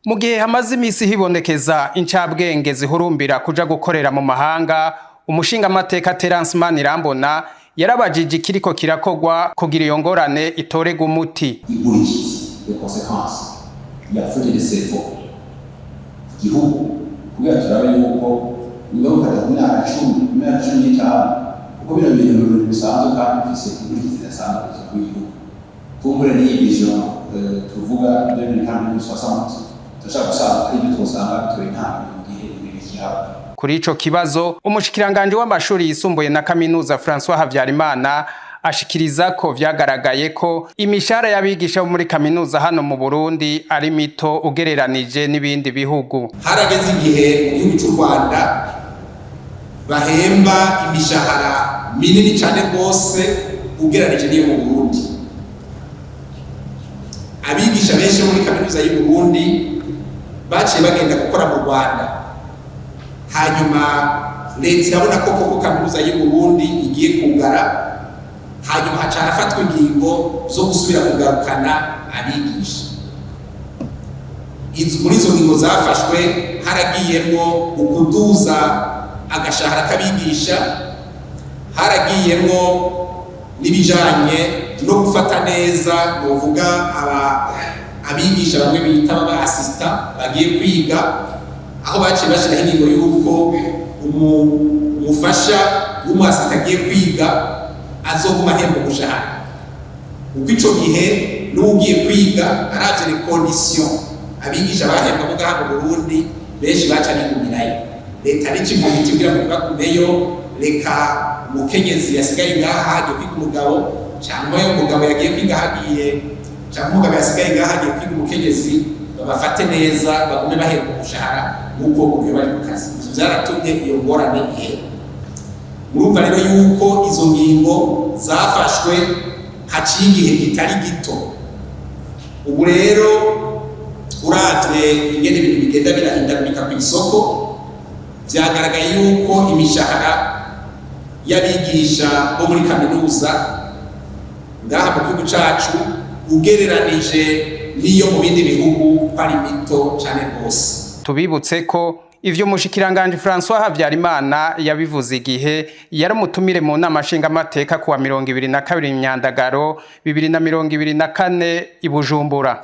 Mu gihe hamaze imisi hibonekeza incabwenge zihurumbira kuja gukorera mu mahanga, umushingamateka Terence Manirambona yarabajije ikiriko kirakogwa kugira iyo ngorane itorerwe umuti. Inkurikizi, les conséquences ya fuite de cerveau ku gihugu, kugira turabe yuko niba bufata ku myaka 10, imyaka 15, kuko bino bintu ni ibintu bisanzwe kandi bifise inkurikizi zidasanzwe ku buzima bw'igihugu. Kumbure n'iyi vision tuvuga 2040, 2060, turashobora gusanga ari ibyo twosanga bitoye intambwe mu gihe ibintu bikihaba. Kuri ico kibazo, umushikiranganje w'amashuri yisumbuye na kaminuza, François Havyarimana, ashikiriza ko vyagaragaye ko imishahara y'abigisha bo muri kaminuza hano mu Burundi ari mito ugereranije n'ibindi bihugu. Harageze igihe mu gihugu cy'u Rwanda bahemba imishahara minini cyane rwose ugereranije n'iyo mu Burundi. Abigisha benshi bo muri Kaminuza y'u Burundi baciye bagenda gukora mu Rwanda. Hanyuma leta irabona ko koko Kaminuza y'u Burundi igiye kugara, hanyuma haca harafatwa ingingo zo gusubira kugarukana abigisha. Muri izo ngingo zafashwe haragiyemwo ukuduza agashahara k'abigisha, haragiyemwo n'ibijanye no gufata neza, novuga aba abigisha bamwe bita baba assistants bagiye kwiga, aho baciye bashyiraho ingingo y'uko umufasha w'umu assistant agiye kwiga azoguma ahembwa umushahara, kuko ico gihe n'ugiye kwiga aravye les conditions abigisha bahembwa bo ngaha mu Burundi, benshi baca bigumirayo. Leta n'ikivuga iti kugira ngo ntibagumeyo, reka umukenyezi yasigaye ngaha hagiye kwiga umugabo, cyangwa umugabo yagiye kwiga hagiye, cyangwa umugabo yasigaye ngaha hagiye kwiga umukenyezi, babafate neza, bagume bahembwa umushahara nk'uko mu gihe bari ku kazi. Ivyo vyaratumye iyo ngorane ihera. Murumva rero yuko izo ngingo zafashwe haciye igihe kitari gito. Ubu rero uravye ingene ibintu bigenda birahindagurika ku isoko, vyagaragaye yuko imishahara y'abigisha bo muri kaminuza ngaha mu gihugu cacu, ugereranije n'iyo mu bindi bihugu, ko ari mito cane rwose. Tubibutse ko ivyo umushikiranganje François Havyarimana yabivuze igihe yari umutumire mu nama nshingamateka kuwa 22 Myandagaro 2024 i Bujumbura.